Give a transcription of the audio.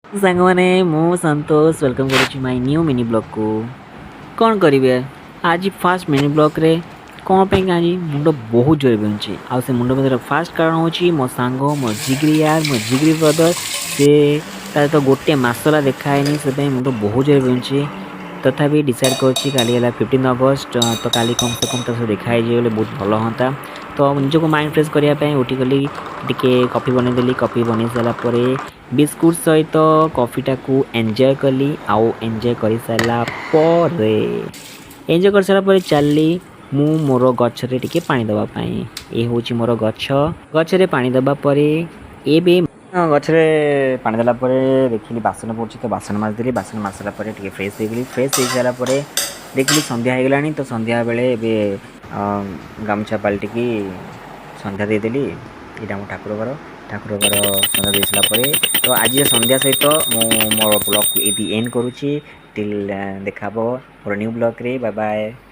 ସାଙ୍ଗମାନେ, ମୁଁ ସନ୍ତୋଷ welcome କରୁଛି ମାଇ ନ୍ୟୁ ମିନି ବ୍ଲଗ୍କୁ। କ'ଣ କରିବେ ଆଜି ଫାର୍ଷ୍ଟ ମିନି ବ୍ଲଗ୍ରେ? କ'ଣ ପାଇଁ ଆଜି ମୁଣ୍ଡ ବହୁତ ଜୋରେ ବିନ୍ଧୁଛି। ଆଉ ସେ ମୁଣ୍ଡ ବିନ୍ଧାର ଫାର୍ଷ୍ଟ କାରଣ ହେଉଛି ମୋ ସାଙ୍ଗ, ମୋ ଜିଗ୍ରି ୟାର, ମୋ ଜିଗ୍ରି ବ୍ରଦର। ସେ ତାର ତ ଗୋଟେ ମାସ ହେଲା ଦେଖା ହେଇନି, ସେଥିପାଇଁ ମୁଣ୍ଡ ବହୁତ ଜୋରେ ବିନ୍ଧୁଛି। ତଥାପି ଡିସାଇଡ଼୍ କରୁଛି, କାଲି ହେଲା 15 ଅଗଷ୍ଟ, ତ କାଲି କମ୍ ସେ କମ୍ ତା ସହ ଦେଖା ହେଇଯିବ ବୋଲେ ବହୁତ ଭଲ ହୁଅନ୍ତା। ତ ନିଜକୁ ମାଇଣ୍ଡ ଫ୍ରେଶ୍ କରିବା ପାଇଁ ଉଠିଗଲି, ଟିକେ କଫି ବନେଇଦେଲି। କଫି ବନେଇ ସାରିଲା ପରେ ବିସ୍କୁଟ୍ ସହିତ କଫିଟାକୁ ଏନ୍ଜୟ କଲି। ଆଉ ଏନ୍ଜୟ କରିସାରିଲା ପରେ ଚାଲିଲି ମୁଁ ମୋର ଗଛରେ ଟିକେ ପାଣି ଦେବା ପାଇଁ। ଏ ହେଉଛି ମୋର ଗଛ। ଗଛରେ ପାଣି ଦେବା ପରେ ଏବେ ଗଛରେ ପାଣି ଦେଲା ପରେ ଦେଖିଲି ବାସନ ପଡ଼ୁଛି, ତ ବାସନ ମାଜିଦେଲି। ବାସନ ମାଜି ସାରିଲା ପରେ ଟିକେ ଫ୍ରେଶ୍ ହେଇଗଲି। ଫ୍ରେଶ୍ ହେଇସାରିଲା ପରେ ଦେଖିଲି ସନ୍ଧ୍ୟା ହେଇଗଲାଣି। ତ ସନ୍ଧ୍ୟା ବେଳେ ଏବେ ଗାମୁଛା ପାଲଟିକି ସନ୍ଧ୍ୟା ଦେଇଦେଲି। ଏଇଟା ଆମ ଠାକୁର ଘର। ଠାକୁର ଘର ସନ୍ଧ୍ୟା ଦେଇ ସାରିଲା ପରେ ତ ଆଜିର ସନ୍ଧ୍ୟା ସହିତ ମୁଁ ମୋର ବ୍ଲଗ୍କୁ ଏଇଠି ଏଣ୍ଡ କରୁଛି। ଟିଲ୍ ଦେଖା ହେବ ମୋର ନ୍ୟୁ ବ୍ଲଗ୍ରେ। Bye bye.